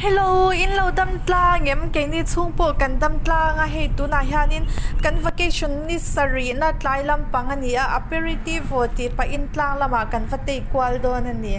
Hello, in lo dam tlang em? Keini chhung pawh kan dam tlang a, hei tunah hianin kan vacation ni sarihna tlai lampang a ni a, aperitivo tih pahin tlang lamah kan va tei kual dawn a ni.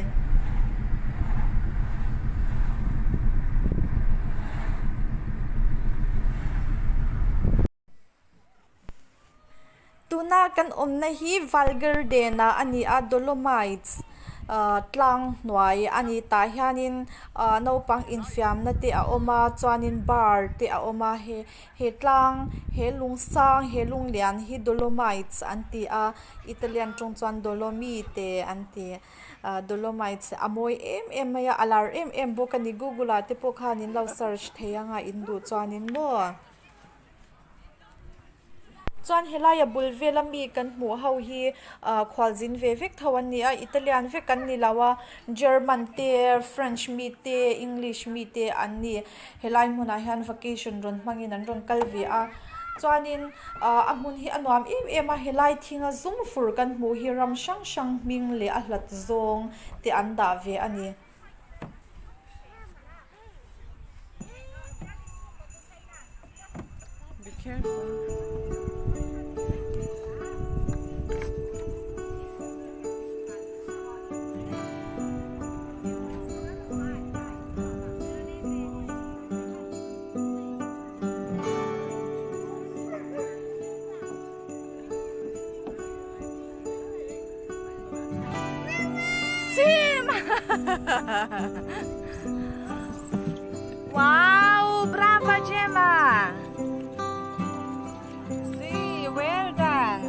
Tuna kan awmna hi Valgarden ah a ni a Dolomites ah tlang hnuai a ni tah hianin ah naupang infiamna te a awm a chuanin bar te a awm a he he tlang he lung sang he lung lian hi Dolomites an ti a Italian tawng chuan Dolomite an ti ah Dolomites a mawi em em mai a a lar em em bawk a ni google ah te pawh khan in lo search thei ang a in duh chuanin maw. Chuan helaia bul vela mi kan hmuh ho hi ah khualzin ve vek tho an ni a Italian vek an ni lo a German te French mi te English mi te an ni helai hmunah hian vacation rawn hmangin an rawn kal ve a chuanin ah a hmun hi a nuam em em a helai thinga zum fur kan hmuh hi ram hrang hrang hming leh a hlat zawng te an dah ve a ni. Be careful. Sim! Wow! Brava, Gemma! Si, well done!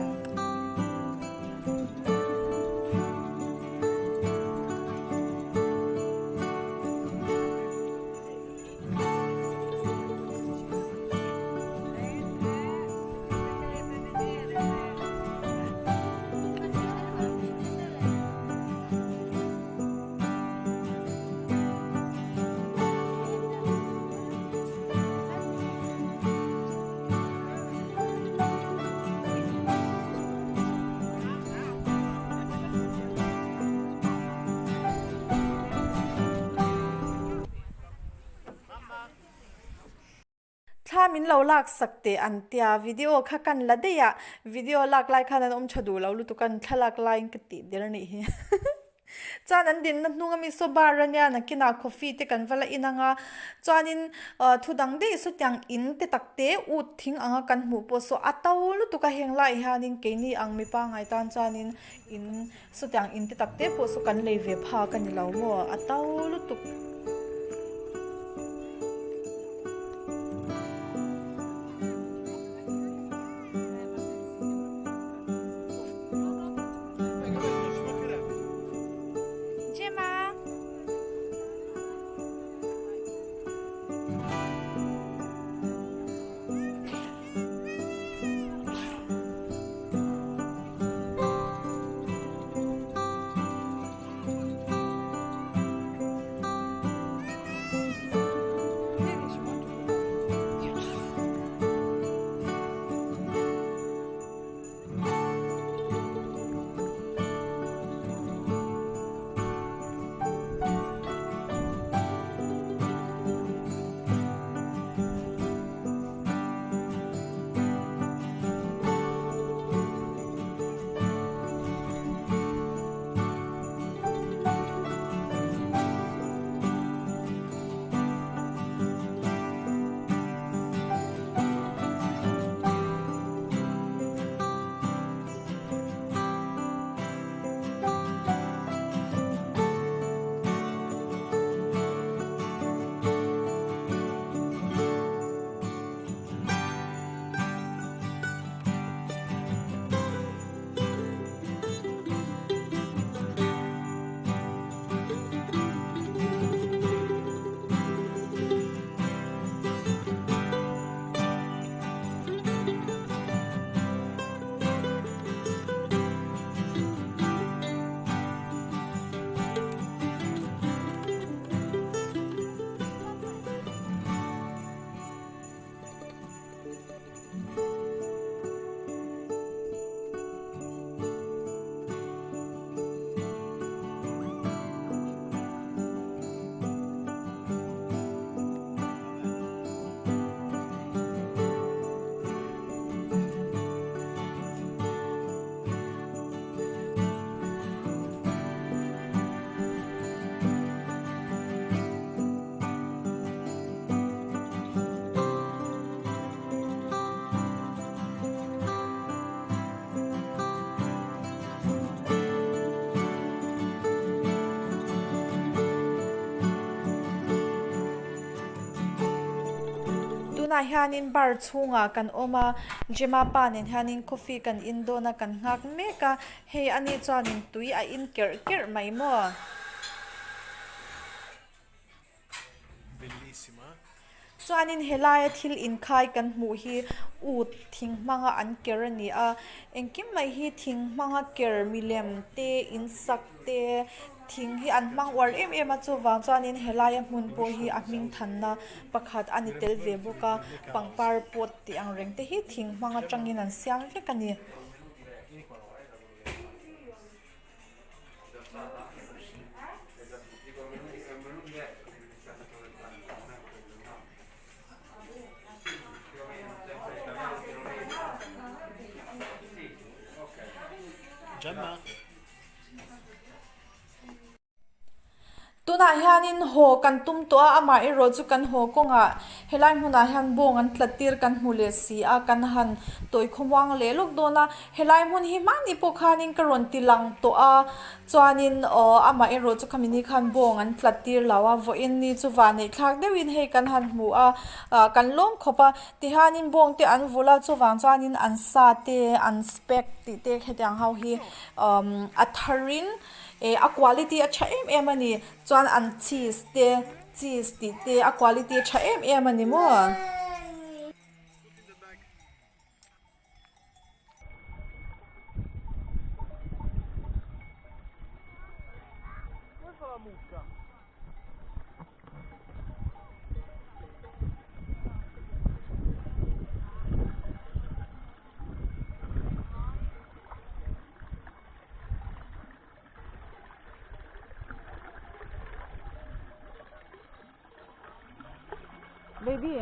Thla min lo lak sak teh an tia video kha kan la daih a video lak lai khan an awm tha duh lo lutuk a thlalak laiin ka tih der anih hi chuan an dinna hnung ami saw bar ania nakinah coffee te kan va la in anga chuanin ah thu dang daih sawtiang in te tak te ut thing anga kan hmuh pawh saw a to lutuk a heng laiah hianin keini ang mi pangngai tan chuanin in Sawtiang in te tak te pawh saw kan lei ve phak a ni lo maw? A to lutuk. Gemma. Tunah hianin bar chhungah kan awm a, Gemma pa nen hianin coffee kan in dawn a, kan nghak mek a, hei ani chuanin tui a in kerh kerh mai maw? Chuanin helaia thil inkhai kan hmuh hi ut thing hmanga an ker a ni a, engkim mai hi thing hmanga ker milem te insak te thing hi an hmang uar em em a chuvang chuanin helaia hmun pawh hi a hming thanna pakhat a ni tel ve bawk a pangpar pot tih ang reng te hi thing hmang atangin an siam vek a ni. Tunah hianin haw kan tum tawh a, amah erawh chu kan haw kawngah helai hmunah hian bawng an tlat tir kan hmu leh si a, kan han tawi khawmuang leh lawk dawn a. Helai hmun hi hmani pawh khanin ka rawn ti lang tawh a, chuanin aw amah erawh chu khami ni khan bawng an tlat tir lo a, vawiin ni chu vahneih thlak deuhin hei kan han hmu a, ah kan lawm khawp a, tihianin bawng te an vulh a, chuvang chuanin an sa te an spec tih te hetiang ho hi umm a tharin eh a quality a tha em em a ni, chuan an cheese te cheese tih te a quality a tha em em a ni maw. Baby.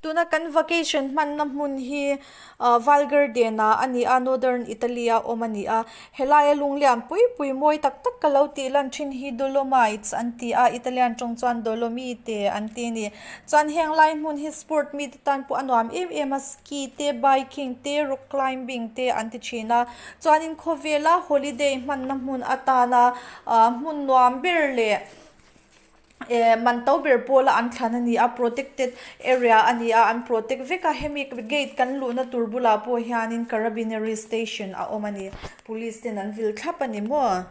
Tuna kan vacation hmanna hmun hi ah Valgarden ah a ni a Northern Italy a awm a ni a helaia lunglian pui pui mawi tak tak ka lo tih lan thin hi Dolomites an ti a Italian tawng chuan Dolomite an ti a ni chuan heng lai hmun hi sport mite tan pawh a nuam em em a ski te biking te rock climbing te an ti thin a chuanin khawvela holiday hmanna hmun atana ah hmun nuam ber leh. Eh man to ber pawla an thlan a ni a protected area a ni a an protect vek a hemi gate kan luhna tur bulah pawh hianin carabineri station a awm a ni police ten an vil thlap a ni maw.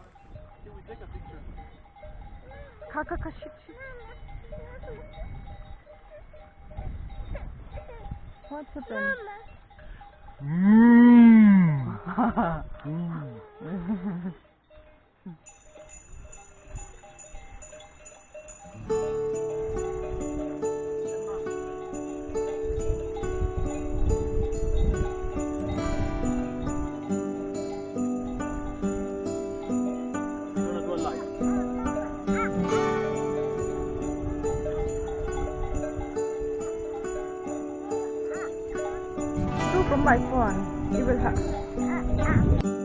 Do from my phone. You will have.